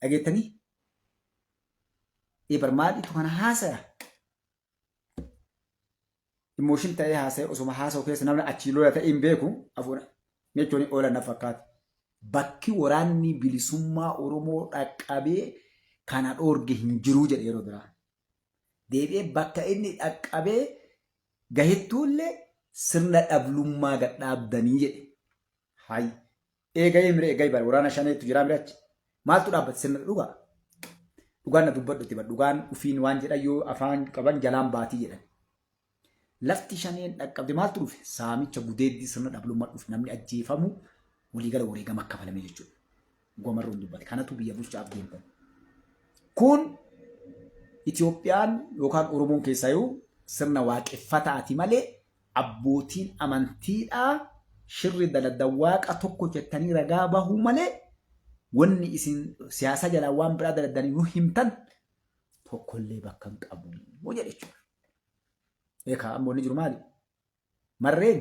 Dhageettanii? Eebar maaliitu kana haasaya? Emotion ta'ee haasa'e osuma haasa'u keessa namni achii lola ta'e hin beeku afuura jechuun oolan na fakkaata. Bakki waraanni bilisummaa Oromoo dhaqqabee kana dhoorge hin jiruu jedhe yeroo biraa. Deebi'ee bakka inni dhaqqabee gahettuullee sirna dhablummaa gad dhaabdanii jedhe. Hay. Eegayee mire eegayee bara waraana shaneetu jiraa mire achi. Maaltu dhaabbate sirna dhugaa? Dhugaan na dubbadhu itti bar dhugaan ufiin waan jedhan yoo afaan qaban jalaan baatii jedhan. Lafti shaneen dhaqqabde maaltu dhufe? Saamicha gudeeddii sirna dhablummaa dhufe namni ajjeefamu waliigala wareegama kafalame jechuudha. Gomarroon dubbate kanatu biyya bulchaaf deemtan. Kun Itoophiyaan yookaan Oromoon keessaayyuu sirna waaqeffataati malee abbootiin amantiidhaa shirri daladan waaqa tokko jettanii ragaa bahuu malee wanni isin siyaasa jalaa waan biraa daladdanii nu himtan tokkollee bakka hin qabu jedhe jechuudha. Eekaa amma wanni jiru maali? Marreen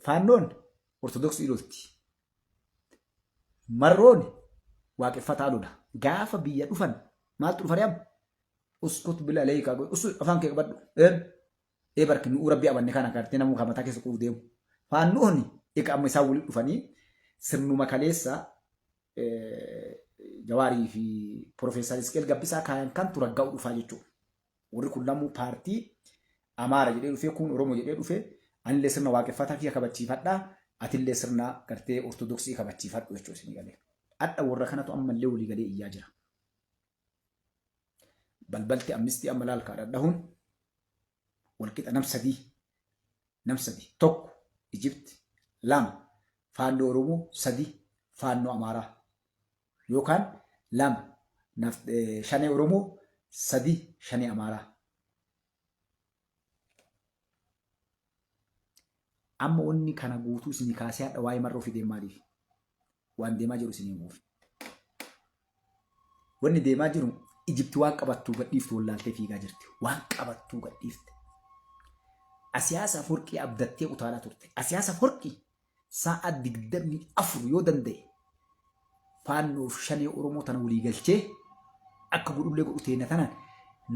faannoon ortodoksii lolti. Marroon waaqeffataa lola. Gaafa biyya dhufan maaltu dhufa amma? Uskut bil aleeyka usu afaan kee qabadhu. Een ee barki nu'uu rabbi amanne kana gartee namuu kan mataa keessa quuf deemu. Faannoon egaa amma isaan walitti dhufanii sirnuma kaleessa Jawaarii fi Profeesar Isqeel Gabbisaa kaayan kantu ragga'u dhufaa jechuudha. Warri kun lamuu paartii Amaara jedhee dhufee kun Oromoo jedhee dhufee anillee sirna waaqeffataa kiyya kabachiifadha atillee sirna gartee Ortodoksii kabachiifadhu jechuudha isinii galee. Hadha warra kanatu ammallee walii galee iyyaa jira. Balbalti amnistii amma laal kaadhadhahuun walqixa nam sadii nam sadii tokko Ijipti lama faannoo Oromoo sadii faannoo Amaaraa yookaan lama shanee Oromoo sadii shanee Amaaraa. Amma wanni kana guutuu isinii kaasee hadha waa'ee marroo fidee maaliif? Waan deemaa jiru isinii himuuf. Wanni deemaa jiru Ijipti waan qabattuu gadhiiftu wallaaltee fiigaa jirti. Waan qabattuu gadhiifte. Asiyaas Afwarqii abdattee utaalaa turte. Asiyaas Afwarqii sa'a 24 yoo danda'e faannoof shanee Oromoo tana walii galchee akka godhullee godhu teenna tanaan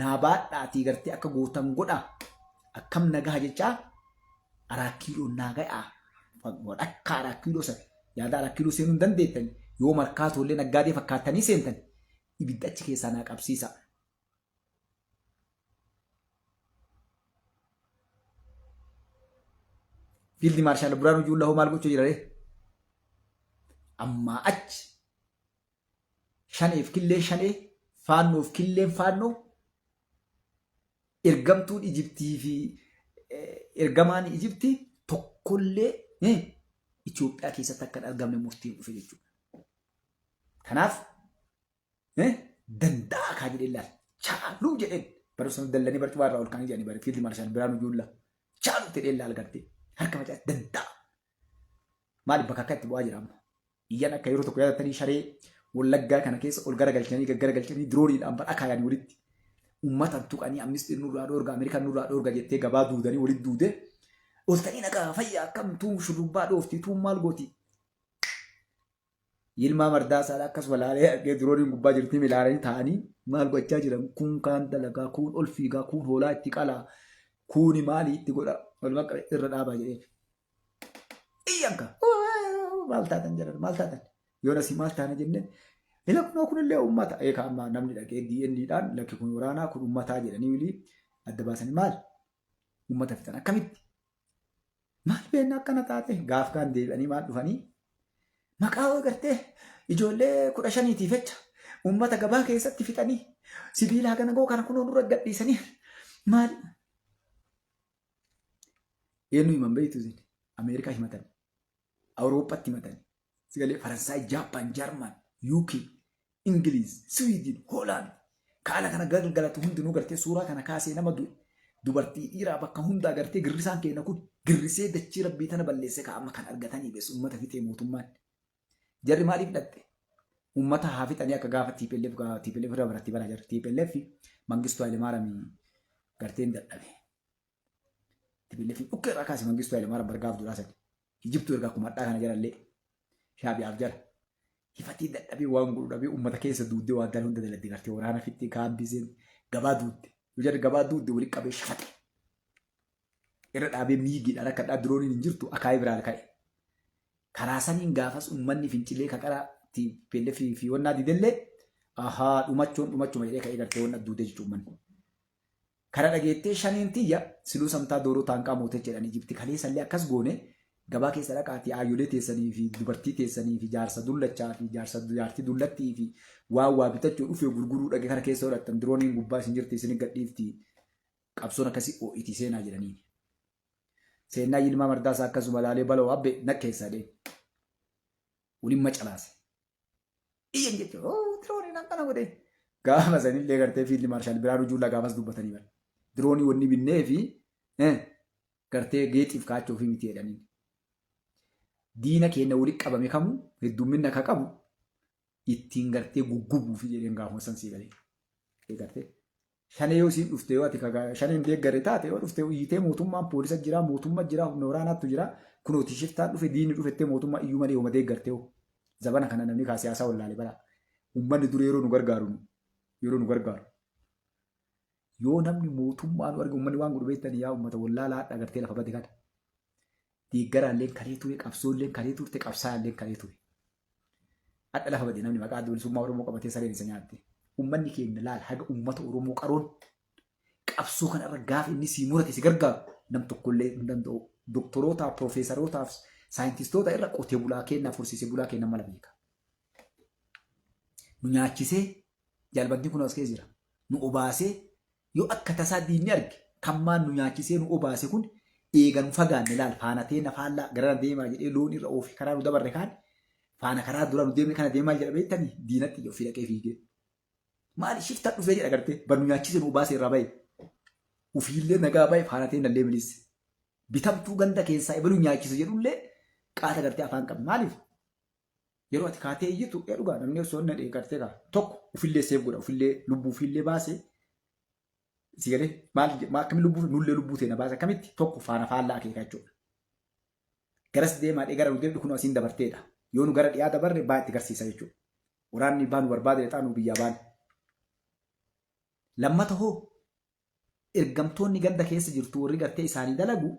naa baadhaatii gartee akka gootan godhaa akkam nagaha jechaa araa kiiloon naa gayaa akka araa kiiloo san yaada araa kiiloo seenuu hin dandeettan yoo markaatoollee naggaadee fakkaattanii seentan ibidda achi keessaa naa qabsiisa. Fiildi Maarshaal Biraanuu Juullaa hoo maal gochuu jira ree? Ammaa achi shaneef killeen shanee faannoof killeen faannoo ergamtuun Ijiptii fi ergamaan Ijiptii tokkollee Itoophiyaa keessatti akka hin argamne murtiin dhufe jechuudha. Kanaaf Danda'a kaa jedheen laal. Chaaluu jedheen. Bara sana dallanii barcuma irraa ol kaanii jedhanii bara fiildi maarshaal Biraanuu Juullaa. Chaaluu jedheen laal gartee. Harka facaas danda'a. Maali bakka akka itti bu'aa jira amma. Iyyan akka yeroo tokko yaadattanii sharee wallaggaa kana keessa ol garagalchanii gaggaragalchanii dirooniidhaan bara akaayanii walitti. Uummata tuqanii amnistiin nurraa dhoorga Ameerikaan nurraa dhoorga jettee gabaa duudanii walitti duude. Oltanii nagaa fayyaa akkam tuun shurrubbaa dhoofti tuun maal gooti. Yilmaa Mardaasaadha akkasuma laalee argee dirooniin gubbaa jirti ilaalanii taa'anii maal gochaa jiran kuun kaan dalagaa kuun ol fiigaa kuun hoolaa itti qalaa kuuni maalii itti godha walumaa qabe irra dhaabaa jedheen. Iyyan ka maal taatan jedhan maal taatan yoon asii maal taana jenneen ila kunoo kunillee uummata eekaa amma namni dhaqee DN dhaan lakki kun waraanaa kun uummataa jedhanii wilii adda baasanii maal uummata fixan akkamitti Maal beekna akkana taate gaaf kaan deebi'anii maal dhufanii maqaa gartee ijoollee 15tiif jecha uummata gabaa keessatti fixanii sibiilaa kana goo kana kunoo nurra gadhiisanii maal eenyu himan beektu isin Ameerikaa himatan Awurooppatti himatan sigalee Faransaay Jaappaan Jarman UK Ingiliiz, Siwiidin, Hoolaand kaala kana galgalatu hundinuu gartee suuraa kana kaasee nama du'e dubartii dhiiraa bakka hundaa gartee girrisaan keenya kun girrisee dachii rabbii tana balleesse ka amma kan argatanii bees uummata fixee mootummaan. Jarri maaliif dhatte? Uummata haa fixanii akka gaafa TPLF gaafa TPLF irraa baratti bara jarri TPLF Mangistuu Hayilemaarami gartee hin dadhabe. TPLF dhukkee irraa kaase Mangistuu Hayilemaaraam bargaaf duraa sani. Ijibtuu ergaa kumadhaa kana jarallee Shaabiyaaf jara. Hifatee dadhabee waan godhu dhabee uummata keessa duuddee waan ta'an hunda dalagde gartee waraana fitti kaampii seente gabaa duudde. Yoo jarri gabaa duudde walitti qabee shafate. Irra dhaabee miigiidhaan akka dhaa dirooniin hin jirtu akaayii biraan ka'e. Karaa saniin gaafas uummanni fincilee kaqara TPLF fi wannaa didellee ahaa dhumachuun dhumachuma jedhee ka'ee gartee wanna duudee jechuun uummanni. Kana dhageettee shaneen tiyya siluu samtaa dooroo taanqaa mootech jedhan Ijipti kaleessallee akkas goone gabaa keessa dhaqaatii aayyolee teessanii fi dubartii teessanii fi jaarsa dullachaa fi jaarsa jaartii dullattii fi waan waa bitachuu dhufee gurguruu dhaqe kana keessa godhattan dirooniin gubbaa isin jirti isin gadhiifti qabsoon akkasii oo'itii seenaa jedhaniin. Seennaa Yilmaa Mardaasaa akkasuma laalee baloo abbe na keessaa deeme. Waliin macalaase. Iyyan jechuudha. Oo dirooniin akkana godhe. Gaafa sanillee gartee fiildi maarshaal Biraanuu Juulaa gaafas dubbatanii bara. Diroonii wanni binnee fi gartee geexiif kaachoo fi miti jedhaniin. Diina keenya walitti qabame kamuu heddumminna ka qabu ittiin gartee guggubuu fi jedheen gaafuma san sii galee. Gartee Shanee yoo isiin dhufte yoo ati shaneen deeggarre taate yoo dhufte iyyitee mootummaan poolisa jira mootummaa jira humna waraanaattu jira kunooti shiftaan dhufe diinni dhufettee mootummaa iyyuu malee yooma deeggarte hoo zabana kana namni kaa siyaasaa wallaale bara uummanni dura yeroo nu gargaaru yeroo nu gargaaru yoo namni mootummaa nu arge uummanni waan godhu beektanii yaa uummata wallaalaa hadha gartee lafa bade kana deeggaraalleen kalee ture qabsoolleen kalee turte qabsaa'aalleen kalee ture. Hadha lafa bade namni maqaa adda bilisummaa Oromoo qabatee sareen isa nyaatte. Uummanni keenya laal haga uummata Oromoo qaroon qabsoo kanarra gaafa inni sii murate si gargaaru nam tokkollee hin danda'u. Doktorootaaf, piroofeesarootaaf, saayintistoota irra qotee bulaa keenyaaf horsiisee bulaa keenya mala beeka. Nu nyaachisee jaalbantiin kun as keessa jira. Nu obaasee Yoo akka tasaa diinni arge kan maan nu nyaachisee nu obaase kun eega nu fagaanne laal faana teenna faallaa garana deemaa jedhee loon irra oofe karaa nu dabarre kaan faana karaa dura nu deemne kana deemaa jedha beektanii diinatti iyya ofii dhaqee fiigee. Maali shifta dhufee jedha gartee bar nu nyaachise nu obaase irraa bahe ufiillee nagaa bahe faana teenna illee milisse. Bitamtuu ganda keessaa ebaluu nyaachise jedhullee qaata gartee afaan qabne maaliif Yeroo ati kaatee iyyitu ee dhugaa namni osoo inni dhee gartee kaa tokko ufillee seef godha ufillee lubbuu ufiillee baasee si galee maal akkami lubbuu nullee lubbuu teena baase akkamitti tokko faana faallaa akeeka jechuudha. Garas deemaa dhee gara nu deemtu kun asiin dabarteedha. Yoo nu gara dhiyaa dabarre baa itti garsiisa jechuudha. Waraanni baa nu barbaade lixaa nu biyyaa baane. Lammata hoo ergamtoonni ganda keessa jirtu warri gartee isaanii dalagu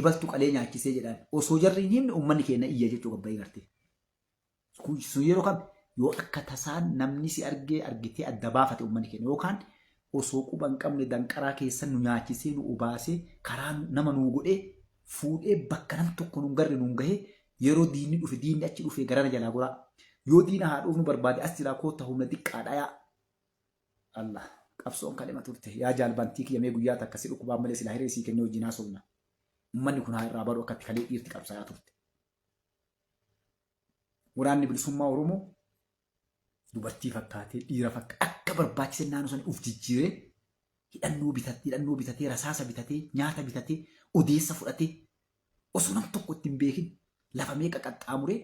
ibaltu qalee nyaachisee jedhaan osoo jarri hin himne uummanni keenya iyya jechuu gabbayee gartee. Sun yeroo kam yoo akka tasaan namni si argee argitee adda baafate uummanni keenya yookaan osoo quba hin qabne danqaraa keessa nu nyaachisee nu obaasee karaa nama nu godhee fuudhee bakka nam tokko nu garre nu gahee yeroo diinni dhufe diinni achi dhufe garana jalaa goraa yoo diina haa dhuufnu barbaade as jiraa koota humna xiqqaadha yaa Allah qabsoon kalema turte yaa jaal bantii kiyya mee guyyaa takka si dhukkubaan malee silaa hiree sii kennee wajjin haasofna. Uummanni kun haa irraa baru akkatti kalee dhiirti qabsaayaa turte. Waraanni bilisummaa Oromoo dubartii fakkaatee dhiira fakka akka barbaachise naannoo sana uf jijjiiree hidhannoo bitatee hidhannoo bitatee rasaasa bitatee nyaata bitatee odeessa fudhatee osoo nam tokko itti hin beekin lafa meeqa qaxxaamuree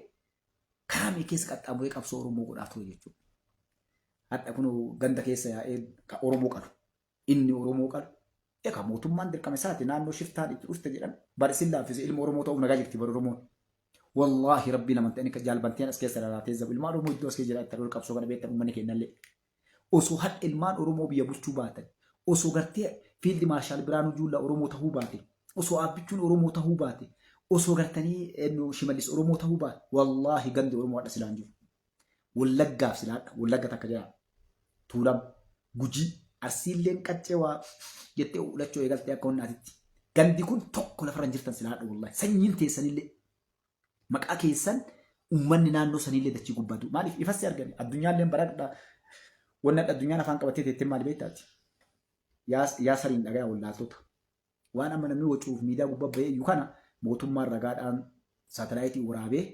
karaa mee keessa qaxxaamuree qabsoo Oromoo godhaa ture jechuudha. Hadha kun ganda keessa yaa'ee ka Oromoo qalu. Inni Oromoo qalu. Egaa mootummaan dirqama isaati naannoo shiftaan itti dhufte jedhan bar isin laaffise ilma Oromoo ta'uuf nagaa jirti bar Oromoon. Wallaahi rabbii naman ta'in jaalbanteen as keessa lalaatee zabu ilmaan Oromoo iddoo as keessa jiraatan ol qabsoo kana beektan uummanni keenyallee. Osoo hadha ilmaan Oromoo biyya bulchuu baatan osoo gartee fiildi maarshaal Biraanuu Juullaa Oromoo ta'uu baate osoo Aabbichuun Oromoo ta'uu baate osoo gartanii Shimallis Oromoo ta'uu baate wallaahi gandi Oromoo hadha silaan jiru. Wallaggaaf silaadha. Wallagga takka jira. Tuulama, Gujii, Arsiilleen qaccee waa jettee ulachuu eegaltee akka honnaatitti. Gandi kun tokko lafarra hin jirtan silaadha wallahi. Sanyiin teessanillee maqaa keessan uummanni naannoo saniillee dachii gubbatu. Maaliif ifas si argani? Addunyaalleen baradha. Wanni adda addunyaan afaan qabattee teettee maali beektaati? Yaa sariin dhagaya wallaaltota. Waan amma namni wacuuf miidiyaa gubbaa bahee iyyuu kana mootummaan ragaadhaan saatalaayitii waraabee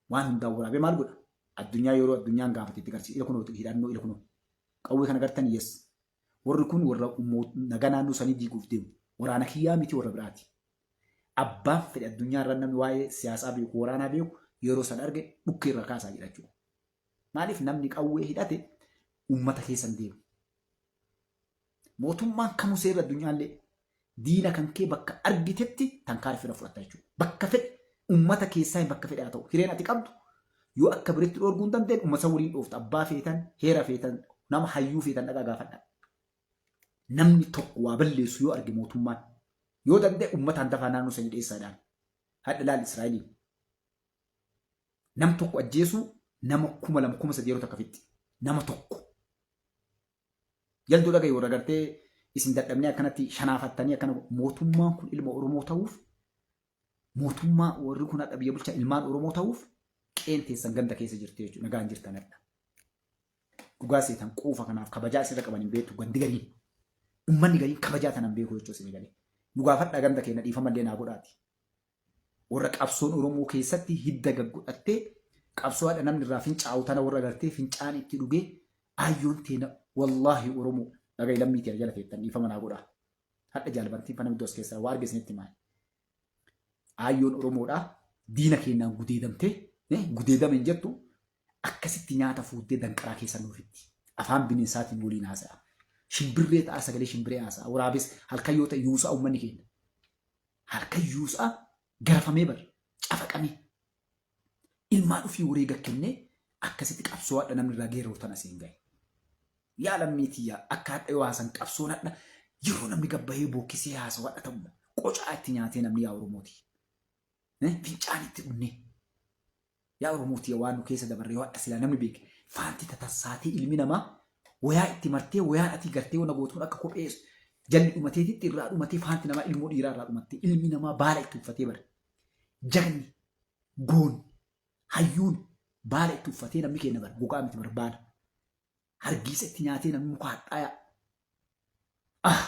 waan hundaan waraabee maal godha? Addunyaa yeroo addunyaan gaafate itti garsiisa. Ila kunoo hidhannoo ila kunoo. Qawwee kana gartan yes. Warri kun warra nagaa naannoo sanii diiguuf deemu. Waraana kiyyaa miti warra biraati. Abbaan fedhe addunyaa irra namni waa'ee siyaasaa beeku waraanaa beeku yeroo san arge dhukkee irra kaasaa jedha jechuudha. Maaliif namni qawwee hidhate uummata keessa hin deemu. Mootummaan kamuu seerri addunyaallee diina kan kee bakka argitetti tankaarfii irra fudhatta jechuudha. Bakka fedhe uummata keessaa bakka fedhe haa ta'u. Hireen ati qabdu Yoo akka biratti dhoorguu hin dandeenye uummata waliin dhoofta. Abbaa feetan, heera feetan, nama hayyuu feetan dhaqaa gaafadha. Namni tokko waa balleessu yoo arge mootummaan yoo danda'e uummataan dafaa naannoo sanii dheessaadhaan. Hadha laal Israa'eliin. Nam tokko ajjeesuu nama 2000 3000 yeroo takka fixxi. Nama tokko. Jalduu dhagahi warra gartee isin dadhabnee akkanatti shanaafattanii akkana mootummaan kun ilma Oromoo ta'uuf mootummaa warri kun hadha biyya bulchaa ilmaan Oromoo ta'uuf qeen teessan ganda keessa jirti jechuudha nagaan jirtan hadha. Dhugaa seetan quufa kanaaf kabajaa isirra qaban hin beektu gandi gariin. Uummanni gariin kabajaa tanan beeku jechuudha isin galee. Nu gaafadhaa ganda keenya dhiifamallee naa godhaati. Warra qabsoon Oromoo keessatti hidda gaggodhattee qabsoo haadha namni irraa fincaa'u tana warra gartee fincaan itti dhugee aayyoon teena wallaahi Oromoo dhaga'i lammii teena jala teettan dhiifama naa godhaa. Hadha jaalbantiin fana iddoo as keessaa waa arge isinitti himaa. Aayyoon Oromoodhaa diina keenyaan gudeedamtee gudeedame hin jettu akkasitti nyaata fuuttee danqaraa keessa nuufitti. Afaan bineensaatiin waliin haasa'a. Shimbirree ta'a sagalee shimbiree haasa'a. Waraabes halkan yoo ta'e yuusaa uummanni keenya. Halkan yuusaa garafamee bar cafaqamee ilmaan ofii wareega kennee akkasitti qabsoo hadha namni irraa geeraru tana siin gahe. Yaa lammii tiyya akka hadha yoo haasan qabsoon hadha yeroo namni gabbahee bookkisee haasawu hadha ta'u qocaa itti nyaatee namni yaa Oromooti. Fincaan itti dhunnee. Yaa Oromoo tiyya waan nu keessa dabarre yoo hadha silaa namni beeke faanti tatarsaatee ilmi namaa wayaa itti martee wayaan atii gartee wana gootuun akka kophee jalli dhumateetitti irraa dhumatee faanti namaa ilmoo dhiiraa irraa dhumattee ilmi namaa baala itti uffatee bare jagni goonni hayyuun baala itti uffatee namni keenya bare gogaa miti bare baala hargiisa itti nyaatee namni muka hadhaayaa ah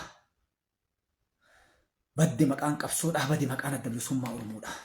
badde maqaan qabsoodhaa bade maqaan adda bilisummaa Oromoodhaa.